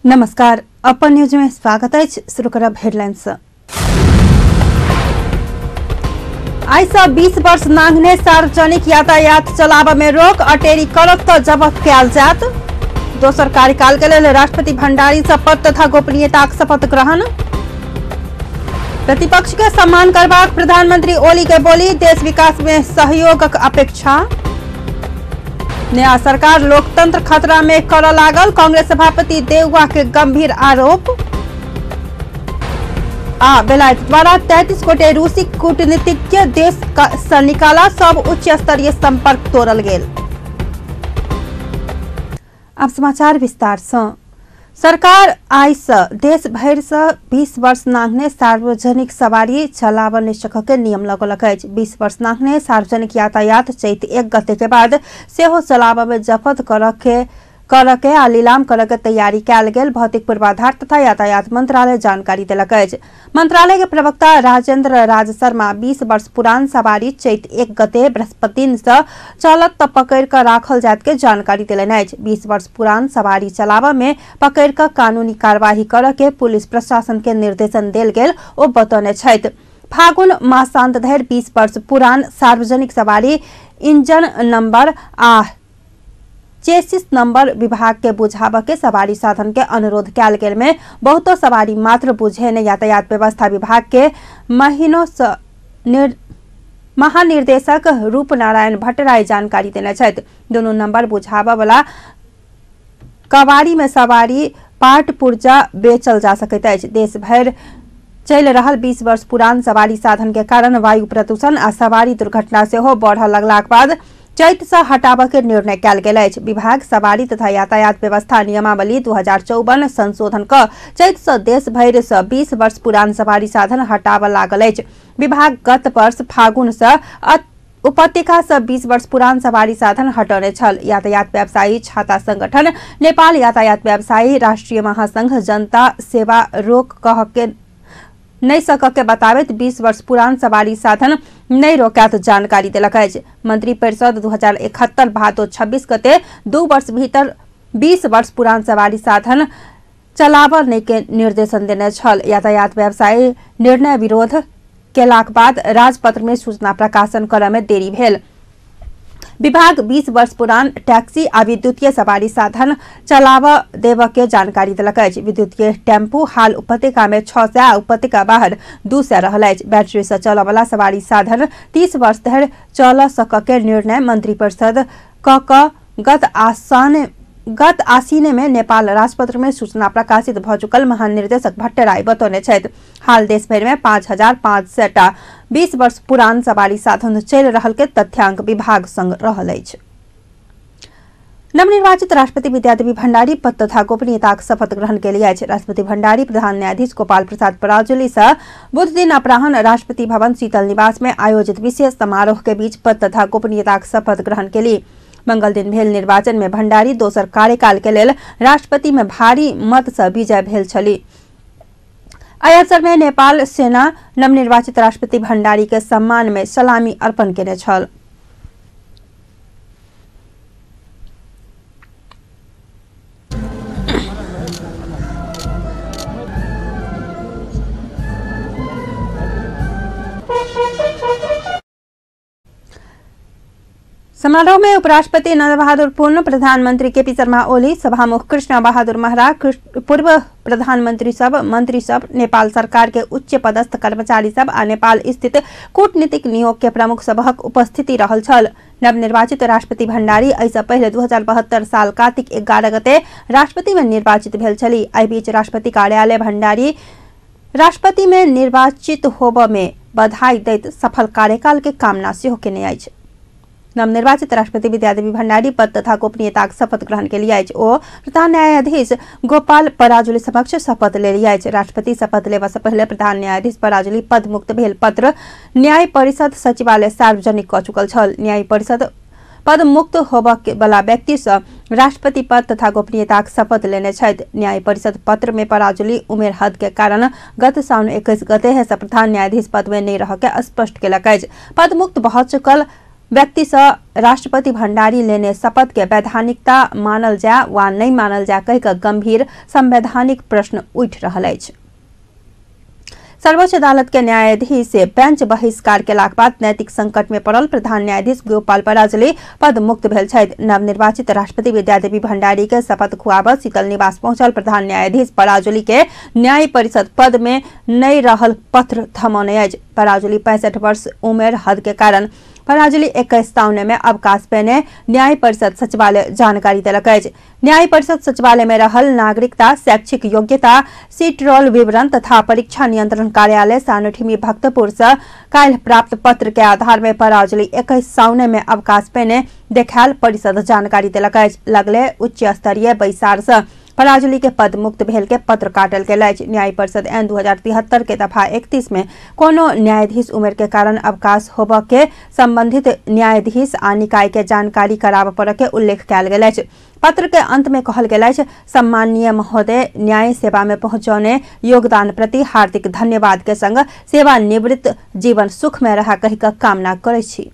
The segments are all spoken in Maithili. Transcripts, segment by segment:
नमस्कार, अपन न्यूज में स्वागत अछि। शुरू करब हेडलाइन से। आइ से 20 वर्ष नांगने सार्वजनिक यातायात चलाबय में रोक, अटेरी करत त जब्त कयल जायत। दोसर कार्यकाल के लेल राष्ट्रपति भंडारी सँ पद तथा गोपनीयताक शपथ ग्रहण। प्रतिपक्ष के सम्मान करबाक प्रधानमंत्री ओली के बोली, देश विकास में सहयोगक अपेक्षा। नया सरकार लोकतंत्र खतरा में करऽ लागल, कांग्रेस सभापति देउवा के गंभीर आरोप। आ बेलायत द्वारा 33 गोटे रूसी कूटनीतिज्ञ देश से निकाला, सब उच्च स्तरीय संपर्क तोड़ल गेल। अब समाचार विस्तार से। सरकार आइ से देश भरि से 20 वर्ष नांगने सार्वजनिक सवारी चलाबऽ नहि सकऽ के नियम लगौलक अछि। 20 वर्ष नांगने सार्वजनिक यातायात चैत 1 गते के बाद सेहो चलाबऽ में जब्त करऽ के आ नीलाम करऽ के तैयारी कयल गेल भौतिक पूर्वाधार तथा यातायात मंत्रालय जानकारी देलक अछि। मंत्रालय के प्रवक्ता राजेंद्र राज शर्मा 20 वर्ष पुरान सवारी चैत 1 गते बृहस्पति से चलत त पकड़ कऽ राखल जायत के जानकारी देलनि अछि। 20 वर्ष पुरान सवारी चलाबऽ में पकड़ कऽ कानूनी कार्यवाही करऽ के पुलिस प्रशासन के निर्देशन देल गेल ओ बतौने छथि। फागुन मासांत धरि 20 वर्ष पुरान सार्वजनिक सवारी इंजन नंबर आ चेसिस नंबर विभाग के बुझाबऽ के सवारी साधन के अनुरोध कयल गेल में बहुतो सवारी मात्र बुझेने यातायात व्यवस्था विभाग के महीनों महानिर्देशक रूपनारायण भट्टराई जानकारी देने छथि। दुनू नंबर बुझाबऽ वाला कवारी में सवारी पार्ट पुर्जा बेचल जा सकैत अछि। देश भरि चलि रहल 20 वर्ष पुरान सवारी साधन के कारण वायु प्रदूषण आ सवारी दुर्घटना सेहो बढ़ऽ लगलाक बाद चैत से हटाबऽ के निर्णय कयल गेल अछि। विभाग सवारी तथा यातायात व्यवस्था नियमावली 2054 संशोधन क चैत से देश भरि से 20 वर्ष पुरान सवारी साधन हटाबऽ लागल अछि। विभाग गत वर्ष फागुन से उपत्यका से 20 वर्ष पुरान सवारी साधन हटौने छल। यातायात व्यवसायी छाता संगठन, नेपाल यातायात व्यवसायी राष्ट्रीय महासंघ जनता सेवा रोक कह के नहि सकऽ के बताबैत 20 वर्ष पुरान सवारी साधन नहि रोकत जानकारी देलक अछि। मंत्री परिषद 2071 भादो 26 गते 2 वर्ष भीतर 20 वर्ष पुरान सवारी साधन चलाबऽ नहि के निर्देशन देने छल। यातायात व्यवसायी निर्णय विरोध केलाक बाद राजपत्र में सूचना प्रकाशन करऽ में देरी भेल। विभाग 20 वर्ष पुरान टैक्सी आ विद्युतीय सवारी साधन चलाबऽ देबऽ के जानकारी देलक अछि। विद्युतीय टेम्पू हाल उपत्यका में 600 आ उपत्यका बाहर 200 रहल अछि। बैटरी से चलऽ वाला सवारी साधन 30 वर्ष धरि चलऽ सकऽ के निर्णय मंत्री परिषद क गत आसीने में नेपाल राजपत्र में सूचना प्रकाशित भऽ चुकल महानिर्देशक भट्टराई बतौने छथि। हाल देश भरि में 5500 टा 20 वर्ष पुरान सवारी साधन चलि रहल के तथ्यांक विभाग संग रहल अछि। नवनिर्वाचित राष्ट्रपति विद्यादेवी भंडारी पद तथा गोपनीयताक शपथ ग्रहण केली अछि। राष्ट्रपति भंडारी प्रधान न्यायाधीश गोपाल प्रसाद पराजुली से बुध दिन अपराह्न राष्ट्रपति भवन शीतल निवास में आयोजित विशेष समारोह के बीच पद तथा गोपनीयताक शपथ ग्रहण केली। मंगल दिन भेल निर्वाचन में भंडारी दोसर कार्यकाल के लेल राष्ट्रपति में भारी मत से विजय भेल छली। एहि अवसर में नेपाल सेना नवनिर्वाचित राष्ट्रपति भंडारी के सम्मान में सलामी अर्पण केने छल। समारोह में उपराष्ट्रपति नंद बहादुर पुन, प्रधानमंत्री के पी शर्मा ओली, सभामुख कृष्ण बहादुर महरा, पूर्व प्रधानमंत्री सब, मंत्री सब, नेपाल सरकार के उच्च पदस्थ कर्मचारी सब आ नेपाल स्थित कूटनीतिक नियोग के प्रमुख सबहक उपस्थिति रहल छल। नवनिर्वाचित राष्ट्रपति भंडारी एहिसँ पहिले 2072 साल कार्तिक 11 गते राष्ट्रपति में निर्वाचित भेल छली। एहि बीच राष्ट्रपति कार्यालय भंडारी राष्ट्रपति में निर्वाचित होबऽ में बधाई दैत सफल कार्यकाल के कामना सेहो केने अछि। नवनिर्वाचित राष्ट्रपति विद्यादेवी भंडारी पद तथा गोपनीयताक शपथ ग्रहण केली अछि। ओ प्रधान न्यायाधीश गोपाल पराजुली समक्ष शपथ लेली अछि। राष्ट्रपति शपथ लेबऽ से पहिले प्रधान न्यायाधीश पराजुली पद मुक्त भेल पत्र न्याय परिषद सचिवालय सार्वजनिक कऽ चुकल छल। न्याय परिषद पद मुक्त होबऽ वाला व्यक्ति से राष्ट्रपति पद तथा गोपनीयताक शपथ लेने छथि। न्याय परिषद पत्र में पराजुली उमेर हद के कारण गत साउन 21 गते से प्रधान न्यायाधीश पद में नहि रहऽ के स्पष्ट केलक अछि। पद मुक्त भऽ चुकल व्यक्ति से राष्ट्रपति भण्डारी लेने शपथ के वैधानिकता मानल जाय वा नहीं मानल जाय कहि कऽ गंभीर संवैधानिक प्रश्न उठि रहल अछि। सर्वोच्च अदालत के न्यायाधीश बेंच बहिष्कार केलाक बाद नैतिक संकट में पड़ल प्रधान न्यायाधीश गोपाल पराजुली पद मुक्त भेल छथि। नवनिर्वाचित राष्ट्रपति विद्यादेवी भण्डारी के शपथ खुआबऽ शीतल निवास पहुंचल प्रधान न्यायाधीश पराजुली के न्याय परिषद पद में नहि रहल पत्र थमौने अछि। पराजुली 65 वर्ष उमेर हद के कारण पराजुली 21 साउने में अवकाश पेने न्याय परिषद सचिवालय जानकारी देलक अछि। न्याय परिषद सचिवालय में रहल नागरिकता, शैक्षिक योग्यता, सीट रोल विवरण तथा परीक्षा नियंत्रण कार्यालय सानुठिमी भक्तपुर से काल्हि प्राप्त पत्र के आधार में पराजुली 21 साउने में अवकाश पेने देखायल परिषद जानकारी देलक अछि। लगले उच्च स्तरीय बैसार से पराजुली के पद मुक्त भेल के पत्र काटल गेल अछि। न्याय परिषद एन 2073 के दफा 31 में कोनो न्यायाधीश उम्र के कारण अवकाश होबऽ के संबंधित न्यायाधीश आ निकाय के जानकारी कराबऽ पड़ऽ के उल्लेख कयल गेल अछि। पत्र के अंत में कहल गेल अछि, सम्माननीय महोदय, न्याय सेवा में पहुंचौने योगदान प्रति हार्दिक धन्यवाद के संग सेवानिवृत्त जीवन सुख में रहा कहि कऽ कामना करै छी।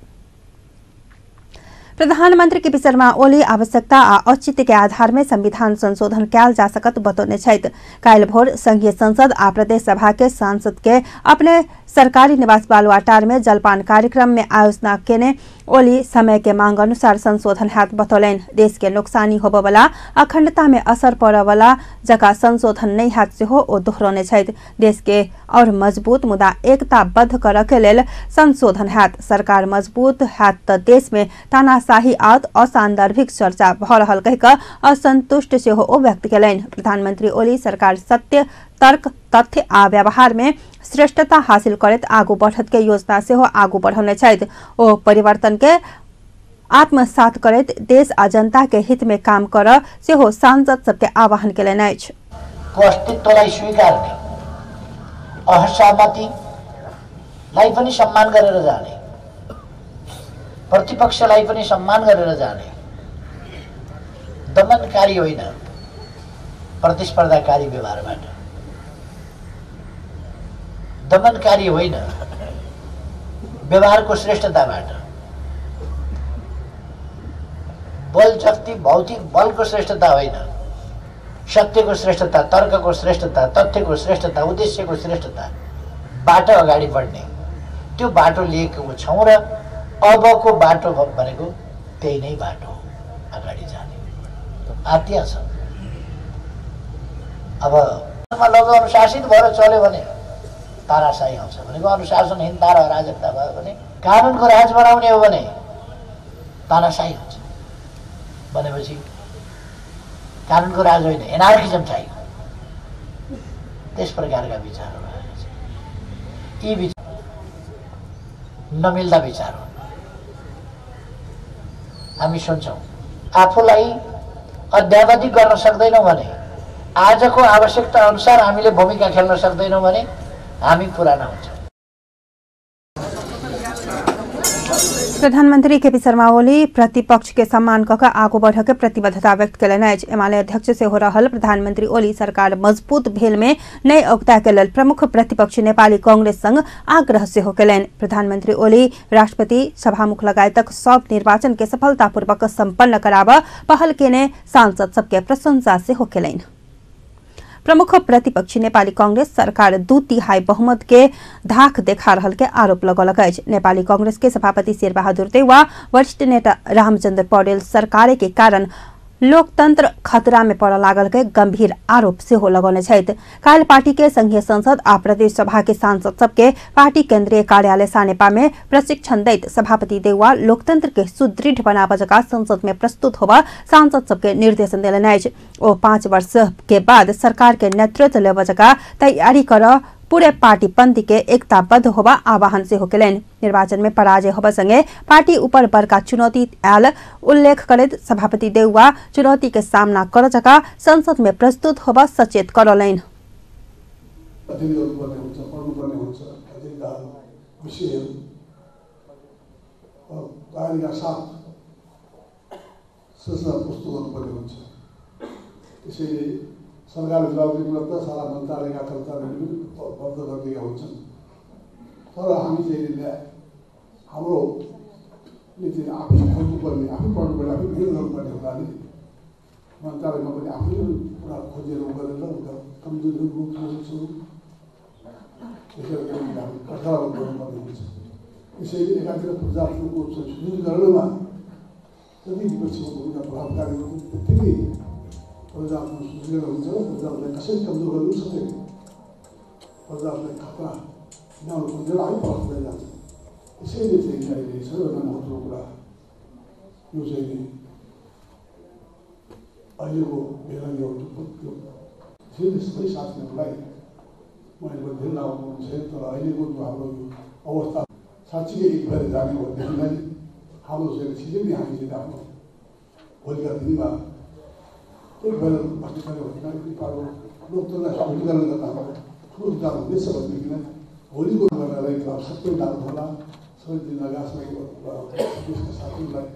प्रधानमंत्री केपी शर्मा ओली आवश्यकता आ औचित्य के आधार में संविधान संशोधन कयल जा सकत बतौने छथि। काल्हि भोर संघीय संसद आ प्रदेश सभा के सांसद के अपने सरकारी निवास बालुआटार में जलपान कार्यक्रम में आयोजना केने ओली समय के मांग अनुसार संशोधन हैत बतौलनि। देश के नुकसानी होबयवला, अखंडता में असर पड़यवला जकाँ संशोधन नहि हैत सेहो ओ दोहरौने छथि। देश के और मजबूत मुदा एकताबद्ध करऽ के लेल संशोधन हैत। सरकार मजबूत हैत तऽ देश में तानाशाही आओत असान्दर्भिक चर्चा भऽ रहल कहि कऽ असंतुष्ट सेहो ओ व्यक्त केलनि। प्रधानमंत्री ओली सरकार सत्य, तर्क, तथ्य आ व्यवहार में श्रेष्ठता हासिल करैत आगू बढ़त के योजना सेहो आगू बढ़ौने छथि। ओ परिवर्तन के आत्मसात करैत देश आ जनता के हित में काम करऽ सेहो सांसद सबके आह्वान केलनि अछि। अस्तित्वलाई स्वीकार्ने, असहमतिलाई पनि सम्मान गरेर जाने, प्रतिपक्षलाई पनि सम्मान गरेर जाने, दमनकारी होइन, प्रतिस्पर्धाकारी व्यवहारबाट, दमनकारी होइन, व्यवहारको श्रेष्ठताबाट, बल शक्ति भौतिक बलको श्रेष्ठता होइन, सत्यको श्रेष्ठता, तर्कको श्रेष्ठता, तथ्यको श्रेष्ठता, उद्देश्यको श्रेष्ठताबाट अगाडि बढ्ने त्यो बाटो लिएको छौँ र अबको बाटो भनेको त्यही नै बाटो हो अगाडि जाने। आत्या छ। अब लघु अनुशासित भएर चल्यो भने ताराशाही आउँछ भनेको अनुशासनहीनता र अराजकता भयो भने, कानुनको राज बनाउने हो भने तानाशाही हुन्छ। भनेपछि कानुनको राज होइन, एनार्किजम चाहियो। त्यस प्रकारका विचारहरू आएका छन्। यी विचार नमिल्दा विचार हुन्। हामी सुन्छौँ, आफूलाई अध्यावधिक गर्न सक्दैनौँ भने, आजको आवश्यकता अनुसार हामीले भूमिका खेल्न सक्दैनौँ भने हामी पुराना हुन्छौँ। प्रधानमंत्री केपी शर्मा ओली प्रतिपक्ष के सम्मान कऽ कऽ आगू बढ़य के प्रतिबद्धता व्यक्त केलनि अछि। एमाले अध्यक्ष सेहो रहल प्रधानमंत्री ओली सरकार मजबूत भेल में नहि औगता के लेल प्रमुख प्रतिपक्षी नेपाली कांग्रेस संग आग्रह सेहो केलनि। प्रधानमंत्री ओली राष्ट्रपति सभामुख लगायतक सब निर्वाचन के सफलतापूर्वक सम्पन्न कराबऽ पहल केने सांसद सबके प्रशंसा सेहो केलनि। प्रमुख प्रतिपक्षी नेपाली कांग्रेस सरकार 2/3 बहुमत के धाक देखा रहल के आरोप लगौलक अछि। नेपाली कांग्रेस के सभापति शेरबहादुर देउवा, वरिष्ठ नेता रामचंद्र पौडेल सरकार के कारण लोकतंत्र खतरा में पड़ऽ लागल के गंभीर आरोप सेहो लगौने छथि। काल्हि पार्टी के संघीय संसद आ प्रदेश सभा के सांसद सबके पार्टी केंद्रीय कार्यालय सानेपा में प्रशिक्षण दैत सभापति देउवा लोकतंत्र के सुदृढ़ बनाबऽ जकाँ संसद में प्रस्तुत होबऽ सांसद सबके निर्देशन देलनि अछि। ओ 5 वर्ष के बाद सरकार के नेतृत्व लेबऽ जकाँ तैयारी करऽ पूरे पार्टी पंथी के एकताबद्ध होबा आह्वान सेहो केलनि। निर्वाचन में पराजय होबा संगे पार्टी ऊपर बड़का चुनौती आयल उल्लेख करैत सभापति देउवा चुनौती के सामना करऽ जकाँ संसद में प्रस्तुत होबा सचेत करौलनि। सरकारले जवाब दिनुपर्छ, सारा मन्त्रालयका कर्मचारीहरूले पनि बन्द गरिदिएका हुन्छन्। तर हामी चाहिँ हाम्रो ले चाहिँ आफै खोज्नुपर्ने, आफै पढ्नुपर्ने, आफै मिहिनेत गर्नुपर्ने हुनाले मन्त्रालयमा पनि आफै कुरा खोजेर गरेर उनका कमजोरीहरू सक्छौँ। त्यसरी हामी कठोर गर्नुपर्ने हुन्छ। त्यसैले एकातिर प्रजातन्त्रको सुदृढीकरणमा जति विपक्षको भूमिका प्रभावकारी हुन्छ त्यति प्रजातन्त्र सुदृढीकरण हुन्छ र प्रजातन्त्रलाई कसरी कमजोर गर्नु सक्दैन, प्रजातन्त्रलाई खतरा ल्याउनु खोजेर आफै परास्त भएर जान्छ। त्यसैले चाहिँ अहिले सबैभन्दा महत्त्वको कुरा यो चाहिँ अहिलेको बेला यो। त्यसैले सबै साथीहरूलाई मैले पनि धेरै लाभ गर्नु छैन, तर अहिलेको जो हाम्रो यो अवस्था साँच्चीकै एक भएर जाने हो भनेदेखिलाई हाम्रो चाहिँ छिटै नै हामी चाहिँ आफ्नो भोलिका दिनमा एक भएर बस्नु पऱ्यो भनेदेखिलाई नेपालको लोकतन्त्रलाई सुदृढीकरण गर्न हाम्रो ठुलो योगदान हुँदैछ भनेदेखिलाई भोलिको गर्नलाई सबै लागु होला। सबै दिन लगा सबै देशका साथीहरूलाई।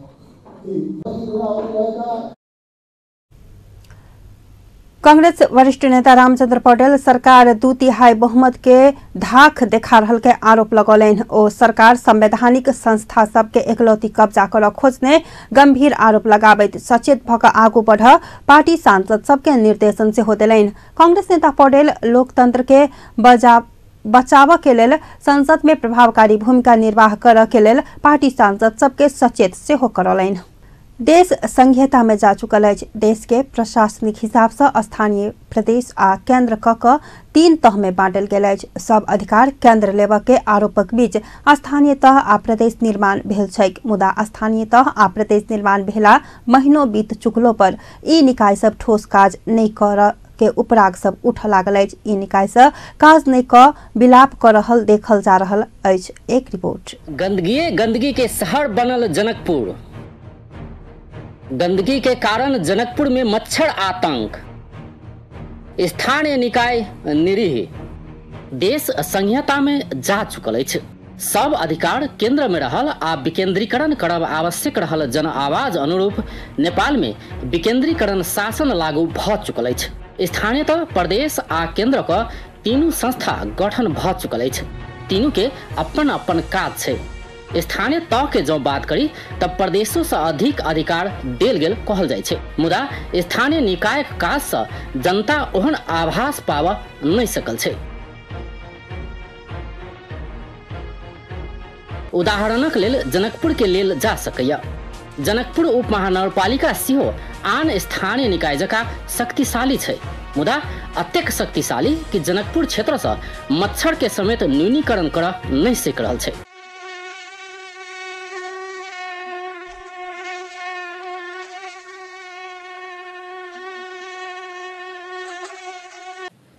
कांग्रेस वरिष्ठ नेता रामचंद्र पौडेल सरकार 2/3 बहुमत के धाक देखा रहल के आरोप लगौलनि। ओ सरकार संवैधानिक संस्था सबके एकलौती कब्जा कर खोजने गंभीर आरोप लगाबैत सचेत भऽ कऽ आगू बढ़ पार्टी सांसद सबके निर्देशन सेहो देलनि। कांग्रेस नेता पौडेल लोकतंत्र के बचाव के लेल संसद में प्रभावकारी भूमिका निर्वाह कर के लेल पार्टी सांसद सबके सचेत सेहो करौलनि। देश संघीयता में जा चुकल अछि। देश के प्रशासनिक हिसाब से स्थानीय, प्रदेश आ केंद्र क 3 तह में बांटल गेल अछि। सब अधिकार केंद्र लेबऽ के आरोपक बीच स्थानीय तह आ प्रदेश निर्माण भेल छैक, मुदा स्थानीय तह आ प्रदेश निर्माण भेला महीनो बीत चुकलो पर ई निकाय सब ठोस काज नहि कर के उपराग सब उठ लागल अछि। ई निकाय से काज नहि क विलाप कर रहल देखल जा रहल अछि। एक रिपोर्ट। गंदगी गंदगी के शहर बनल जनकपुर। गंदगी के कारण जनकपुर में मच्छर आतंक। स्थानीय निकाय निरीह। देश संहिता में जा चुकल अछि। सब अधिकार केंद्र में रहल आ विकेंद्रीकरण करब आवश्यक रहल जन आवाज अनुरूप नेपाल में विकेंद्रीकरण शासन लागू भ चुकल अछि। स्थानीय तह, प्रदेश आ केंद्र क तीनू संस्था गठन भ चुकल अछि। तीनू के अपन अपन काज छै। स्थानीय तह के जँ बात करी त प्रदेशो से अधिक अधिकार देल गेल कहल जाइ छै, मुदा स्थानीय निकायक काज से जनता ओहन आभास पाबऽ नहि सकल छै। उदाहरणक लेल जनकपुर के लेल जा सकैया। जनकपुर उप महानगरपालिका सेहो आन स्थानीय निकाय जकाँ शक्तिशाली छै, मुदा अतेक शक्तिशाली कि जनकपुर क्षेत्र से मच्छर के समेत न्यूनीकरण करऽ नहि सकि रहल छै।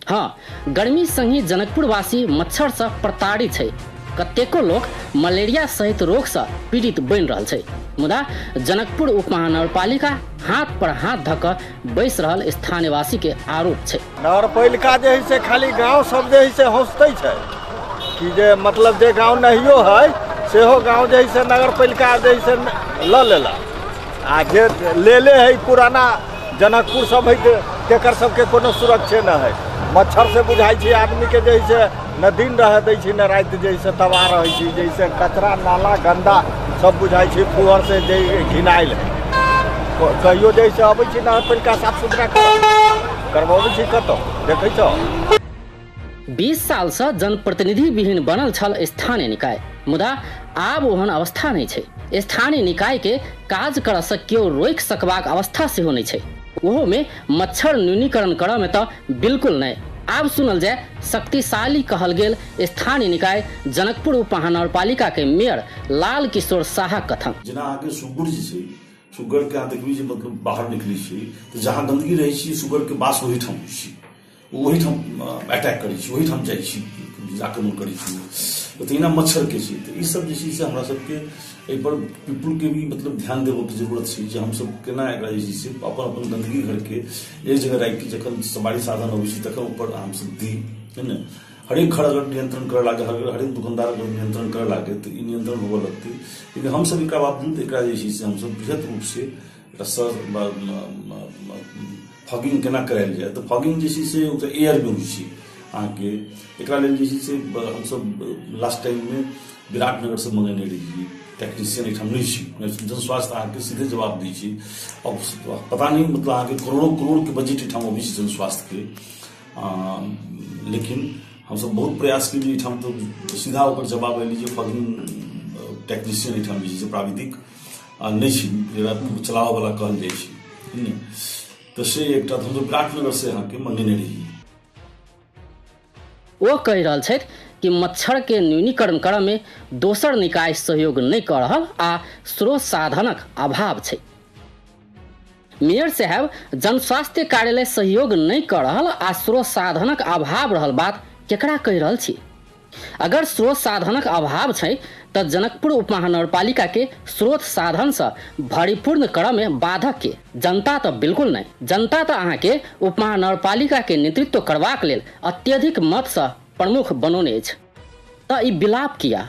हाँ, गर्मी संगी जनकपुरवासी मच्छर से प्रताड़ित छै। कतेको लोक मलेरिया सहित रोग से पीड़ित बनि रहल छै, मुदा जनकपुर उप महानगरपालिका हाथ पर हाथ धक बैस रहल स्थानीयवासी के आरोप छै। नगरपालिका जे है से खाली गांव सब जे है से हंसते छै कि जे मतलब जे गांव नहियो है सेहो गांव जे है से नगरपालिका जे है से ल लेला आ जे लेले है पुराना जनकपुर सब है तेकर सबके कोनो सुरक्षे न है। मच्छर से बुझाइ छै आदमी के जे है न दिन रह दै छै न राति, जे से तबाह रहै छै, जैसे कचरा नाला गंदा सब बुझाइ छै, फुहर से जे घिनायल है। कहियो जे से अबै छै नगरपालिका साफ सुथरा करबाबै छै, कतौ देखै छौ। 20 साल से जनप्रतिनिधि विहीन बनल छल स्थानीय निकाय, मुदा आब ओहन अवस्था नहि छै। स्थानीय निकाय के काज करऽ से केओ रोकि सकबाक अवस्था सेहो नहि छै। ओहो में मच्छर न्यूनीकरण करऽ में तऽ बिल्कुल नहि। आब सुनल जाय शक्तिशाली कहल गेल स्थानीय निकाय जनकपुर उप महानगरपालिका के मेयर लाल किशोर साहा कथन। जेना अहाँके सुगर जे छै, सुगर के अहाँ देखबी जे मतलब बाहर निकलै छै तऽ जहाँ गंदगी रहै छै सुगर के बास ओहिठाम होइ छै, ओहिठाम अटैक करै छै, ओहिठाम जाइ छी, आक्रमण करै छी। तहिना मच्छर के छै। तऽ ई सब जे छै से हमरा सबके एहिपर पीपुल के भी मतलब ध्यान देबऽके जरूरत छै जे हमसब केना एकरा जे छै से अपन अपन गंदगी घरके एक जगह राखि के जखन सवारी साधन अबै छै तखन ऊपर हमसब दी, है ने। हरेक घर अगर नियंत्रण करऽ लागे, हरेक दुकानदार अगर नियंत्रण करऽ लागे तऽ ई नियंत्रण होबऽ लगतै। लेकिन हमसब एकरा बावजूद एकरा जे छै से हमसब बृहत रूप से एकरा फॉगिंग केना करायल जाय, तऽ फॉगिंग जे छै से एयरमे होइ छै अहाँके। एकरा लेल जे छै से हमसब लास्ट टाइममे विराटनगर से मंगेने रहियै, टेक्नीशियन एहिठाम नहि छी। जन स्वास्थ्य अहाँके सीधे जवाब दै छी। अब पता नहीं मतलब अहाँके करोड़ों करोड़के बजट एहिठाम अबै छै जन स्वास्थ्यके, लेकिन हमसब बहुत प्रयास केलियै एहिठाम तऽ सीधा ओकर जवाब एलै जे फॉगिंग टेक्नीशियन एहिठाम जे छै से प्राविधिक नहि छै, जकरा चलाबऽवला कहल जाइ छै, तऽ से एकटा हमसब विराटनगर से अहाँके मंगेने रही। ओ कहि रहल छथि कि मच्छर के न्यूनीकरण करऽ में दोसर निकाय सहयोग नहि कऽ रहल आ स्रोत साधनक अभाव छै। मेयर साहब जनस्वास्थ्य कार्यालय सहयोग नहि कऽ रहल आ स्रोत साधनक अभाव रहल बात केकरा कहि रहल छी? अगर स्रोत साधनक अभाव छै तऽ जनकपुर उपमहानगरपालिका के स्रोत साधन से भरिपूर्ण करऽ में बाधक के जनता तऽ बिल्कुल नहीं। जनता तऽ अहाँके उपमहानगरपालिका के नेतृत्व करबाक लेल अत्यधिक मत से प्रमुख बनौने अछि, तऽ ई विलाप किया?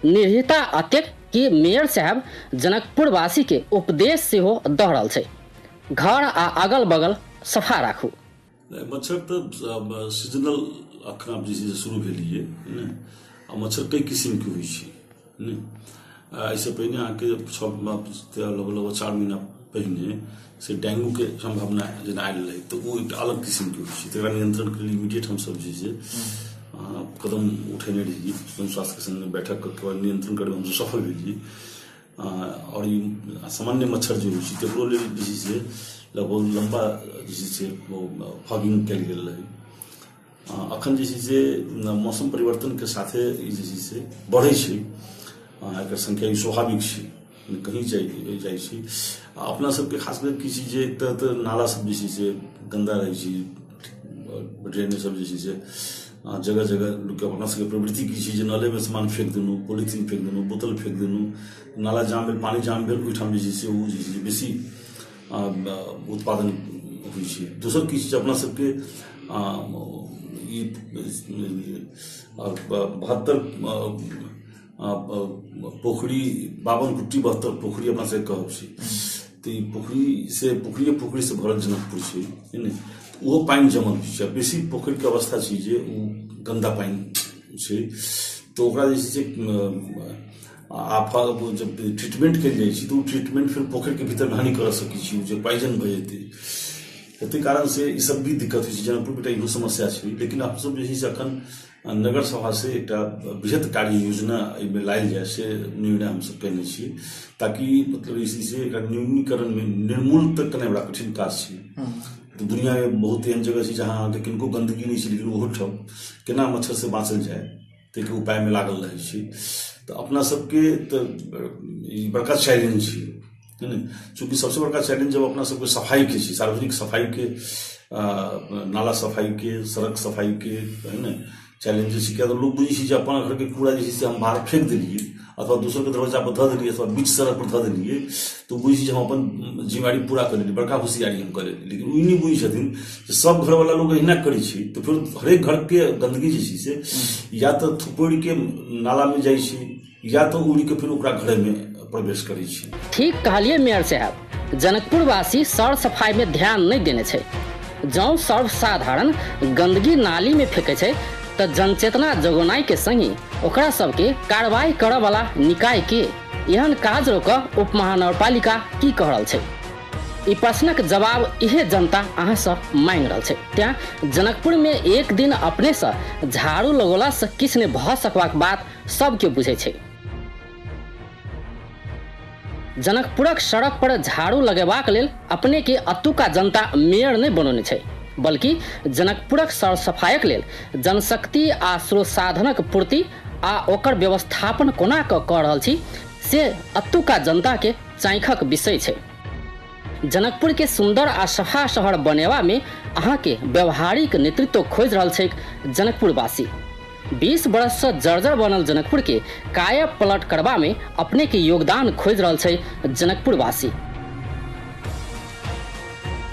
निरीहता अतेक कि मेयर साहब जनकपुरवासी के उपदेश सेहो दऽ रहल छै, घर आ अगल बगल सफा राखू। मच्छर तऽ सीजनल अखन आब जे छै से शुरू भेलियै ने, आ मच्छर कई किसिमके होइ छै ने। एहिसँ पहिने अहाँके लगभग लगभग 4 महीना पहिने से डेंगूके सम्भावना जेना आयल रहै, तऽ ओ एकटा अलग किसिमके होइ छै, तकरा नियंत्रणके लेल इमीडिएट हमसब जे छै कदम उठेने रहियै। स्वास्थ्यके संग बैठक कऽ के नियंत्रण करैमे हमसब सफल भेलियै। आओर ई सामान्य मच्छर जे होइ छै तकरो लेल जे छै से लगभग लम्बा जे छै से फॉगिंग कयल गेल रहै। अखन जे छै से मौसम परिवर्तनके साथे ई जे छै से बढ़ै छै, एकर संख्या ई स्वाभाविक छै, कहीं जाइ छै। अपना सबके खास कर की छै जे एक तऽ नाला सब जे छै से गन्दा रहै छै, ड्रेन सब जे छै से जगह जगह लोकके अपना सबके प्रवृत्ति की छै जे नलेमे सामान फेंक देलहुँ, पोलिथीन फेंक देलहुँ, बोतल फेंक देलहुँ, नाला जाम भेल, पानि जाम भेल, ओहिठाम जे छै से ओ जे छै से बेसी उत्पादन होइ छै। दोसर की छै अपना सबके ई 72 पोखरी, 52 कुट्टी 72 पोखरी अपना सबके कहब छै, तऽ ई पोखरी से पोखरिये पोखरी से भरल जनकपुर छै ने, ओहो पानि जमल होइ छै। बेसी पोखरिके अवस्था छै जे ओ गन्दा पानि छै, तऽ ओकरा जे छै से जब ट्रीटमेंट कयल जाइ छै तऽ ओ ट्रीटमेंट फेर पोखरिके भीतर हानि करऽ सकै छै, जे पॉइजन भऽ जेतै। ताहि कारण से ई सब भी दिक्कत होइ छै। जनकपुरमे एकटा इहो समस्या छै। लेकिन हमसब जे छै से अखन नगर सभा से एकटा बृहत कार्य योजना एहिमे लायल जाय से निर्णय हमसब केने छी, ताकि मतलब जे छै से एकरा न्यूनीकरणमे निर्मूल तक केनाइ बड़ा कठिन काज छै। तऽ दुनियामे बहुत एहन जगह छै जहाँ अहाँके किनको गन्दगी नहि छै, लेकिन ओहोठाम केना मच्छर से बाँचल जाय ताहिके उपायमे लागल रहै छै। तऽ अपना सबके तऽ ई बड़का चैलेंज छै ने, चूँकि सबसे बड़का चैलेंज जब अपना सबके सफाईके छै, सार्वजनिक सफाईके, नाला सफाईके, सड़क सफाईके है ने चैलेंज छै। किया तऽ लोक बुझै छै जे अपन घरके कूड़ा जे छै से हम बाहर फेंक देलियै अथवा दोसरके दरवाजा पर धऽ देलियै अथवा बीच सड़क पर धऽ देलियै, तऽ बुझै छै जे हम अपन जिम्मेवारी पूरा कऽ लेलियै, बड़का होशियारी हम कऽ लेलियै। लेकिन ओ ई नहि बुझै छथिन जे सब घरवला लोक एहिना करै छै, तऽ फेर हरेक घरके गन्दगी जे छै से या तऽ थुपड़िके नालामे जाइ छै या तऽ उड़िके फेर ओकरा घरेमे प्रवेश करै छै। ठीक कहलियै मेयर साहब, जनकपुरवासी सर सफाई में ध्यान नहीं देने छै। जौं सर्वसाधारण गंदगी नाली में फेंकै छै तऽ जनचेतना जगौनाइ के संगी ओकरा सबके कार्रवाई करऽ वाला निकाय के एहन काज रोकऽ उपमहानगरपालिका की कह रहल छै? ई प्रश्नक जवाब इहे जनता अहाँ से मांगि रहल छै। तें जनकपुर में एक दिन अपने से झाड़ू लगौला से किछु नहि भऽ सकबाक बात सबके बुझै छै। जनकपुरक सड़क पर झाड़ू लगेबाक लेल अपने के अतुका जनता मेयर नहि बनौने छै, बल्कि जनकपुरक सर सफाइक लेल जनशक्ति आ स्रोत साधनक पूर्ति आ ओकर व्यवस्थापन कोना कऽ रहल छी से अतुका जनता के चाँखक विषय छै। जनकपुर के सुंदर आ सफा शहर बनेबा में अहाँ के व्यवहारिक नेतृत्व खोजि रहल छै जनकपुरवासी। 20 वर्ष से जर्जर बनल जनकपुर के काया पलट करबा में अपने के योगदान खोजि रहल छै जनकपुरवासी।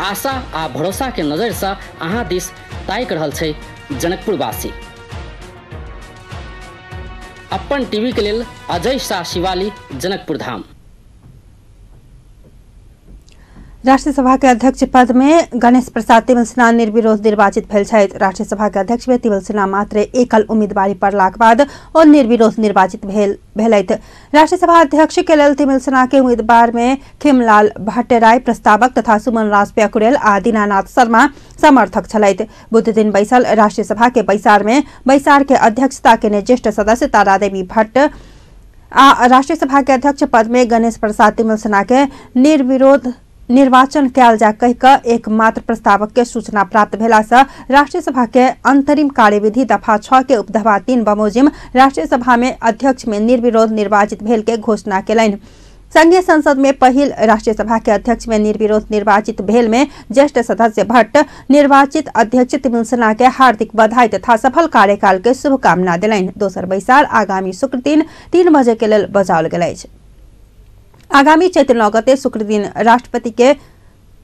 आशा आ भरोसा के नजर से अहाँ दिस ताकि रहल छै जनकपुरवासी। अपन टीवी के लेल अजय शाह शिवाली, जनकपुर धाम। राष्ट्रीय सभा के अध्यक्ष पद में गणेश प्रसाद तिमल्सिना निर्विरोध निर्वाचित भेल छथि। राष्ट्रीय सभा के अध्यक्ष में तिमल्सिना मात्र एकल उम्मीदवारी पड़लाक बाद ओ निर्विरोध निर्वाचित भेलथि। राष्ट्रीय सभा अध्यक्ष के लेल तिमल्सिना के उम्मीदवार में खिमलाल भट्टराई प्रस्तावक तथा सुमन राज प्याकुरेल आ दीनानाथ शर्मा समर्थक छलथि। बुध दिन बैसल राष्ट्रीय सभा के बैसार में बैसार के अध्यक्षता केने ज्येष्ठ सदस्य तारादेवी भट्ट आ राष्ट्रीय सभा के अध्यक्ष पद में गणेश प्रसाद तिमल्सिना के निर्विरोध निर्वाचन कयल जा कहि कऽ एकमात्र प्रस्तावक के सूचना प्राप्त भेला से राष्ट्रीय सभा के अंतरिम कार्यविधि दफा 6 के उपदफा 3 बमोजिम राष्ट्रीय सभा में अध्यक्ष में निर्विरोध निर्वाचित भेल के घोषणा केलनि। संघीय संसद में पहिल राष्ट्रीय सभा के अध्यक्ष में निर्विरोध निर्वाचित भेल में ज्येष्ठ सदस्य भट्ट निर्वाचित अध्यक्ष तिमल्सिना के हार्दिक बधाई तथा सफल कार्यकाल के शुभकामना देलनि। दोसर बैसार आगामी शुक्र दिन 3 बजे के लेल बजाओल गेल अछि। आगामी चैत्र 9 गते शुक्र दिन राष्ट्रपति के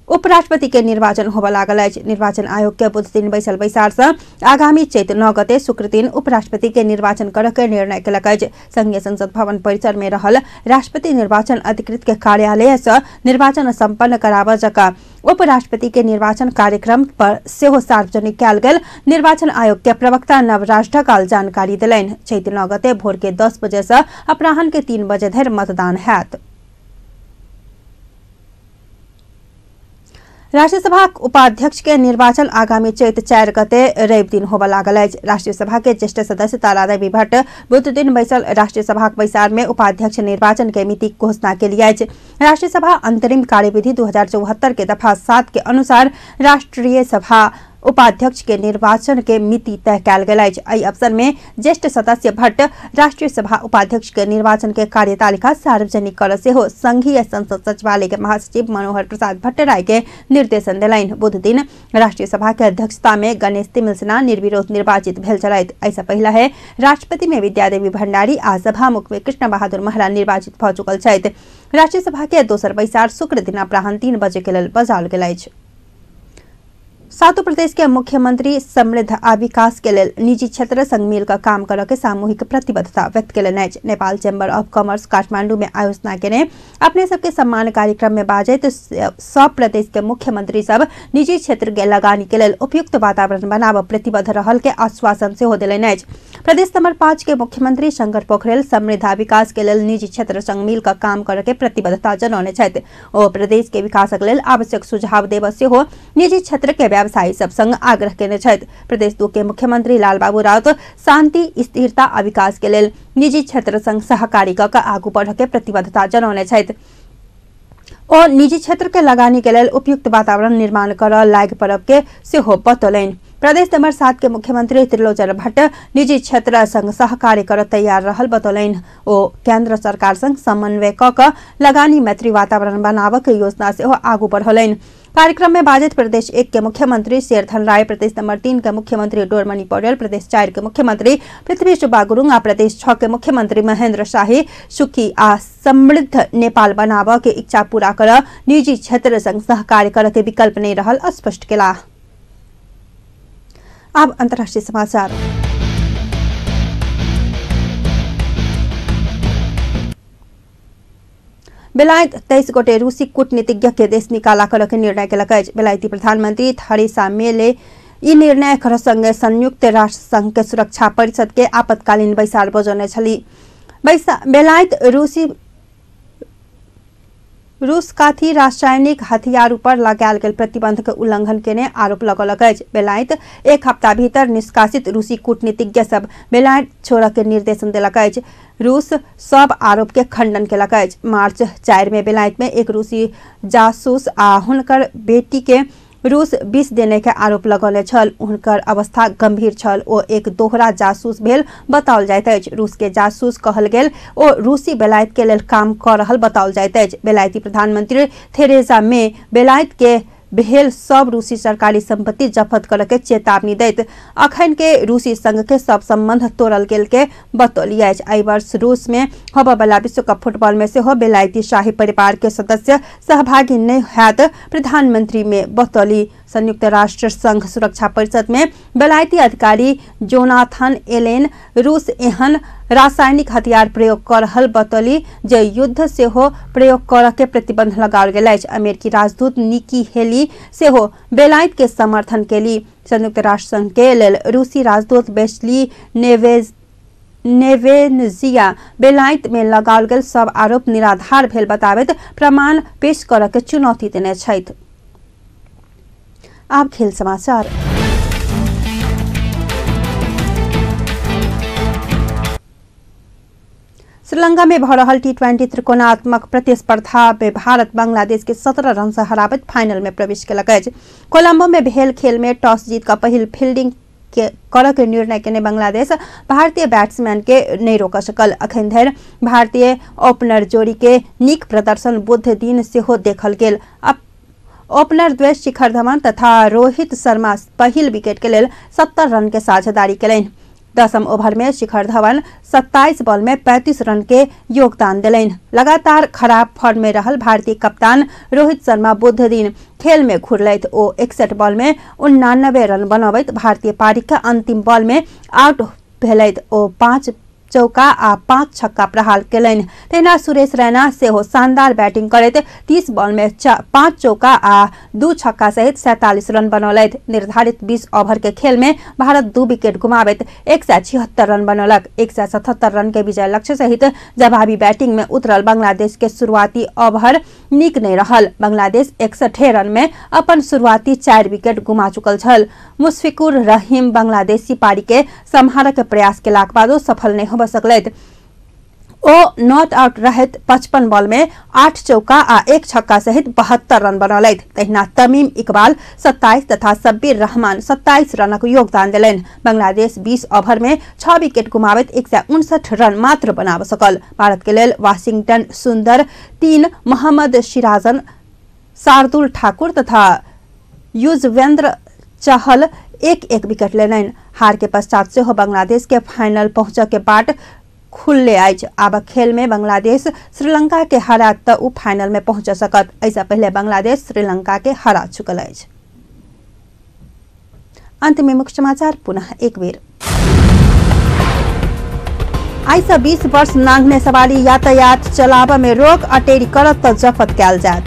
उपराष्ट्रपति के निर्वाचन होबय लागल अछि। निर्वाचन आयोग के बुध दिन बैसल बैसार से आगामी चैत्र 9 गते शुक्र दिन उपराष्ट्रपति के निर्वाचन करय के निर्णय केलक अछि। संघीय संसद भवन परिसर में रहल राष्ट्रपति निर्वाचन अधिकृत के कार्यालय से निर्वाचन संपन्न कराबय जकाँ उपराष्ट्रपति के निर्वाचन कार्यक्रम पर सेहो सार्वजनिक कयल गेल निर्वाचन आयोग के प्रवक्ता नवराज ढकाल जानकारी देलनि। चैत्र 9 गते भोर के 10 बजे से अपराह्न के 3 बजे धरि मतदान हैत। राष्ट्रीय सभा उपाध्यक्ष के निर्वाचन आगामी चैत 4 गते रवि दिन होबय लागल अछि। राष्ट्रीय सभा के ज्येष्ठ सदस्य तारादेवी भट्ट बुध दिन बैसल राष्ट्रीय सभा बैसार में उपाध्यक्ष निर्वाचन के मिति घोषणा केली अछि। राष्ट्रीय सभा अंतरिम कार्यविधि 2074 के दफा 7 के अनुसार राष्ट्रीय सभा उपाध्यक्ष के निर्वाचन के मिति तय कयल गेल अछि। एहि अवसर में ज्येष्ठ सदस्य भट्ट राष्ट्रीय सभा उपाध्यक्ष के निर्वाचन के कार्यतालिका सार्वजनिक कर सेहो संघीय संसद सचिवालय के महासचिव मनोहर प्रसाद भट्टराई के निर्देशन देलनि। बुध दिन राष्ट्रीय सभा के अध्यक्षता में गणेश तिमल्सिना निर्विरोध निर्वाचित भेल छलथि। एहिसँ पहिला है राष्ट्रपति में विद्यादेवी भंडारी आ सभामुख में कृष्ण बहादुर महरा निर्वाचित भऽ चुकल छथि। राष्ट्रीय सभा के दोसर बैसार शुक्र दिन अपराह्न 3 बजे के लेल बजाओल गेल अछि। सातों प्रदेश के मुख्यमंत्री समृद्ध आ विकास के लेल निजी क्षेत्र संग मिलकर काम करऽ के सामूहिक प्रतिबद्धता व्यक्त केलनि अछि। Nepal chamber of commerce Kathmandu में आयोजना केने अपने सबके सम्मान कार्यक्रम में बाजैत सब प्रदेश के मुख्यमंत्री सब निजी क्षेत्र के लगानी के लेल उपयुक्त वातावरण बनाबऽ प्रतिबद्ध रहल के आश्वासन सेहो देलनि अछि। प्रदेश नंबर 5 के मुख्यमंत्री शंकर पोखरेल समृद्ध आ विकास के लेल निजी क्षेत्र संग मिलकर काम करऽ के प्रतिबद्धता जनौने छथि। ओ प्रदेश के विकासक लेल आवश्यक सुझाव देबऽ सेहो निजी क्षेत्र के व्यवसायी सब संग आग्रह केने छथि। प्रदेश 2 के मुख्यमंत्री लालबाबू राउत शांति, स्थिरता आ विकास के लेल निजी क्षेत्र संग सहकारी कऽ आगू बढ़ के प्रतिबद्धता जनौने छथि। ओ निजी क्षेत्र के लगानी के लेल उपयुक्त वातावरण निर्माण करऽ लागि पड़ब के सेहो बतौलनि। प्रदेश नंबर 7 के मुख्यमंत्री त्रिलोचन भट्ट निजी क्षेत्र संग सहकार्य कर तैयार रहल बतौलनि। ओ केंद्र सरकार संग समन्वय कऽ कऽ लगानी मैत्री वातावरण बनाबऽ के योजना सेहो आगू बढ़ौलनि। कार्यक्रम में बाजैत प्रदेश 1 के मुख्यमंत्री शेरधन राय, प्रदेश नंबर 3 के मुख्यमंत्री डोरमणि पौडेल, प्रदेश 4 के मुख्यमंत्री पृथ्वी सुब्बा गुरुङ आ प्रदेश 6 के मुख्यमंत्री महेंद्र शाही सुखी आ समृद्ध नेपाल बनाबऽ के इच्छा पूरा कर निजी क्षेत्र संग सहकार्य कर के विकल्प नहीं रहल स्पष्ट केलाह। अब अंतर्राष्ट्रीय समाचार। बेलायत 23 गोटे रूसी कूटनीतिज्ञ के देश निकाला करऽ के निर्णय केलक अछि। बेलायती प्रधानमंत्री थेरेसा मे ले ई निर्णय कर संगे संयुक्त राष्ट्र संघ के सुरक्षा परिषद के आपातकालीन बैसार बजौने छली। बेलायत रूस काथी रासायनिक हथियार पर लगायल गेल प्रतिबंध के उल्लंघन केने आरोप लगौलक अछि। बेलायत एक हफ्ता भीतर निष्कासित रूसी कूटनीतिज्ञ सब बेलायत छोड़ऽ के निर्देशन देलक अछि। रूस सब आरोप के खंडन केलक अछि। मार्च 4 में बेलायत में एक रूसी जासूस आ हुनकर बेटी के रूस विष देने के आरोप लगौने छल। हुनकर अवस्था गंभीर छल। ओ एक दोहरा जासूस भेल बताओल जाइत अछि। रूस के जासूस कहल गेल ओ रूसी बेलायत के लेल काम कऽ रहल बताओल जाइत अछि। बेलायती प्रधानमंत्री थेरेसा मे बेलायत के भेल सब रूसी सरकारी संपत्ति जब्त करऽ के चेतावनी दैत अखन के रूसी संघ के सब संबंध तोड़ल गेल के बतौली अछि। एहि वर्ष रूस में होबय वाला विश्व कप फुटबॉल में सेहो बेलायती शाही परिवार के सदस्य सहभागी नहीं हैत प्रधानमंत्री में बतौली। संयुक्त राष्ट्र संघ सुरक्षा परिषद में बेलायती अधिकारी जोनाथन एलेन रूस एहन रासायनिक हथियार प्रयोग कर रहल बतौली जे युद्ध सेहो प्रयोग करऽ के प्रतिबंध लगाओल गेल अछि। अमेरिकी राजदूत निकी हेली सेहो बेलायत के समर्थन केली। संयुक्त राष्ट्र संघ के लेल रूसी राजदूत बेस्ली नेवेनजिया बेलायत में लगाओल गेल सब आरोप निराधार भेल बताबैत प्रमाण पेश करऽ के चुनौती देने छथि। आब खेल समाचार। श्रीलंका में भ रहल T20 त्रिकोणात्मक प्रतिस्पर्धा में भारत बांग्लादेश के 17 रन से हराबैत फाइनल में प्रवेश केलक अछि। कोलंबो में भेल खेल में टॉस जीत कऽ पहिल फील्डिंग करऽ के निर्णय केने बांग्लादेश भारतीय बैट्समैन के नहि रोक सकल। अखन धरि भारतीय ओपनर जोड़ी के नीक प्रदर्शन बुध दिन सेहो देखल गेल। ओपनर द्वय शिखर धवन तथा रोहित शर्मा पहिल विकेट के लेल 70 रन के साझेदारी केलनि। 10म ओवर में शिखर धवन 27 बॉल में 35 रन के योगदान देलनि। लगातार खराब फॉर्म में रहल भारतीय कप्तान रोहित शर्मा बुध दिन खेल में घुरलथि। ओ 61 बॉल में 99 रन बनबैत भारतीय पारी के अंतिम बॉल में आउट भेलथि। ओ 5 चौका आ 5 छक्का प्रहार केलनि। तहिना सुरेश रैना सेहो शानदार बैटिंग करैत 30 बॉल में 5 चौका आ 2 छक्का सहित 47 रन बनौलथि। निर्धारित 20 ओवर के खेल में भारत 2 विकेट गुमाबैत 176 रन बनौलक। 177 रन के विजय लक्ष्य सहित जवाबी बैटिंग में उतरल बांग्लादेश के शुरुआती ओवर नीक नहि रहल। बांग्लादेश 61 रन में अपन शुरुआती 4 विकेट गुमा चुकल छल। मुशफिकुर रहीम बांग्लादेशी पारी के सम्हारक प्रयास केलाक बादो सफल नहि होबय सकलथि। ओ not out रहैत 55 बॉल में 8 चौका आ 1 छक्का सहित 72 रन बनौलथि। तहिना तमीम इकबाल 27 तथा शब्बीर रहमान 27 रनक योगदान देलनि। बांग्लादेश 20 ओवर में 6 विकेट गुमाबैत 159 रन मात्र बनाब सकल। भारत के लेल वाशिंगटन सुंदर 3, मोहम्मद सिराजन, शार्दुल ठाकुर तथा युजवेंद्र चहल 1-1 विकेट लेलनि। हार के पश्चात सेहो बांग्लादेश के फाइनल पहुंचऽ के बाट खुलले अछि। आब खेल में बांग्लादेश श्रीलंका के हरा त उ फाइनल में पहुंच सकत। एहिसँ पहिले बांग्लादेश श्रीलंका के हरा चुकल अछि। अंत में मुख्य समाचार पुनः एक बेर। आइ से 20 वर्ष नांगने सवारी यातायात चलाबऽ में रोक, अटेरी करत त जफत कयल जायत।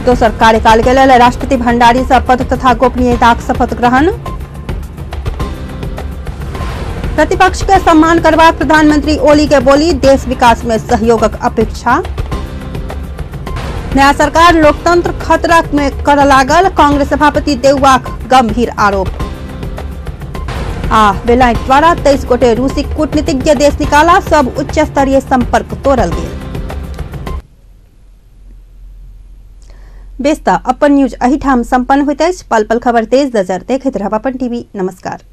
दोसर कार्यकाल के लेल राष्ट्रपति भंडारी से पद तथा गोपनीयताक शपथ ग्रहण। प्रतिपक्ष के सम्मान करबाक प्रधानमंत्री ओली के बोली, देश विकास में सहयोगक अपेक्षा। नया सरकार लोकतंत्र खतरा में कर लागल, कांग्रेस सभापति देउवाक गंभीर आरोप। आ बेलायत द्वारा 23 गोटे रूसी कूटनीतिज्ञ देश निकाला, सब उच्च स्तरीय संपर्क तोड़ल गेल। बेस त अपन न्यूज एहिठाम संपन्न होइत अछि। पल पल खबर तेज नजर देखैत रहब अपन टीवी। नमस्कार।